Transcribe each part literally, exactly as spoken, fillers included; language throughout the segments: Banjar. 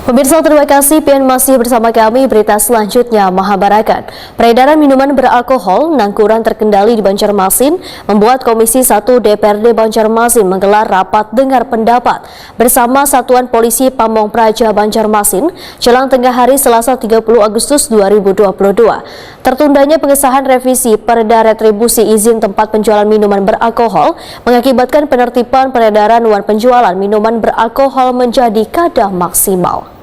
Pemirsa, terima kasih pian masih bersama kami. Berita selanjutnya mahabarakan peredaran minuman beralkohol nang kurang terkendali di Banjarmasin membuat Komisi satu D P R D Banjarmasin menggelar rapat dengar pendapat bersama Satuan Polisi Pamong Praja Banjarmasin jelang tengah hari Selasa tiga puluh Agustus dua ribu dua puluh dua. Tertundanya pengesahan revisi Perda Retribusi Izin Tempat Penjualan Minuman Beralkohol mengakibatkan penertiban peredaran wan penjualan minuman beralkohol menjadi kada maksimal.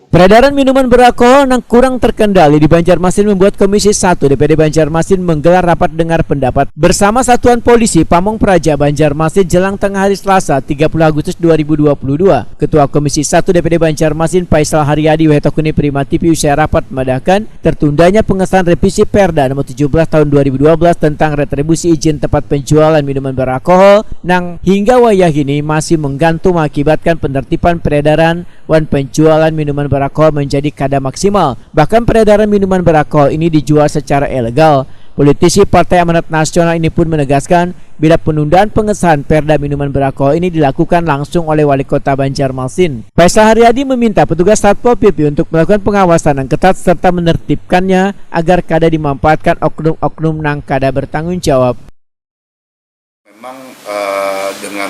Peredaran minuman beralkohol nang kurang terkendali di Banjarmasin membuat Komisi satu D P D Banjarmasin menggelar rapat dengar pendapat bersama Satuan Polisi Pamong Praja Banjarmasin jelang tengah hari Selasa tiga puluh Agustus dua ribu dua puluh dua. Ketua Komisi satu D P D Banjarmasin Faisal Haryadi wahai tokuni Prima T V usai rapat madahkan tertundanya pengesahan revisi Perda nomor tujuh belas tahun dua ribu dua belas tentang retribusi izin tempat penjualan minuman beralkohol nang hingga wayah kini masih menggantung mengakibatkan penertiban peredaran wan penjualan minuman beralkohol menjadi kada maksimal. Bahkan peredaran minuman beralkohol ini dijual secara ilegal. Politisi Partai Amanat Nasional ini pun menegaskan, bila penundaan pengesahan Perda minuman beralkohol ini dilakukan langsung oleh Wali Kota Banjarmasin. Faisal Haryadi meminta petugas Satpol P P untuk melakukan pengawasan yang ketat serta menertibkannya agar kada dimanfaatkan oknum-oknum nang kada bertanggung jawab. Memang uh, dengan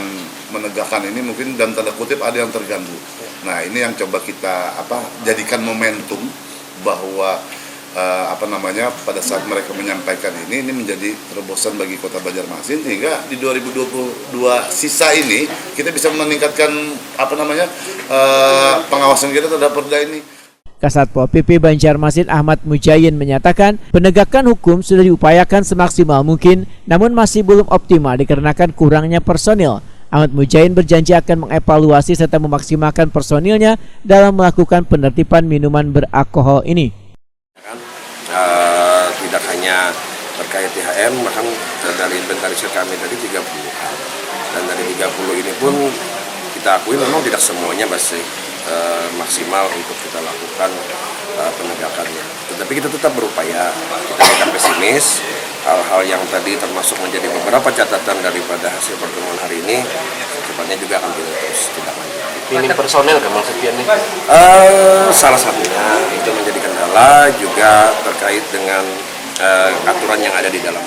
menegakkan ini mungkin dalam tanda kutip ada yang terganggu. Nah, ini yang coba kita apa jadikan momentum bahwa uh, apa namanya pada saat mereka menyampaikan ini ini menjadi terobosan bagi Kota Banjarmasin sehingga di dua ribu dua puluh dua sisa ini kita bisa meningkatkan apa namanya uh, pengawasan kita terhadap perda ini. Kasatpol P P Banjarmasin Ahmad Mujayin menyatakan, penegakan hukum sudah diupayakan semaksimal mungkin, namun masih belum optimal dikarenakan kurangnya personil. Ahmad Mujayin berjanji akan mengevaluasi serta memaksimalkan personilnya dalam melakukan penertiban minuman beralkohol ini. Uh, tidak hanya terkait T H M, bahkan dari inventarisir kami tadi tiga puluh-an. Dan dari tiga puluh ini pun kita akui memang tidak semuanya masih uh, maksimal untuk kita lakukan uh, penegakannya. Tetapi kita tetap berupaya, kita tidak pesimis. Hal-hal yang tadi termasuk menjadi beberapa catatan daripada hasil pertemuan hari ini, secepatnya juga akan kita terus tindak lanjut. Minim personel kan maksudnya nih? Uh, salah satunya itu menjadi kendala juga terkait dengan uh, aturan yang ada di dalam.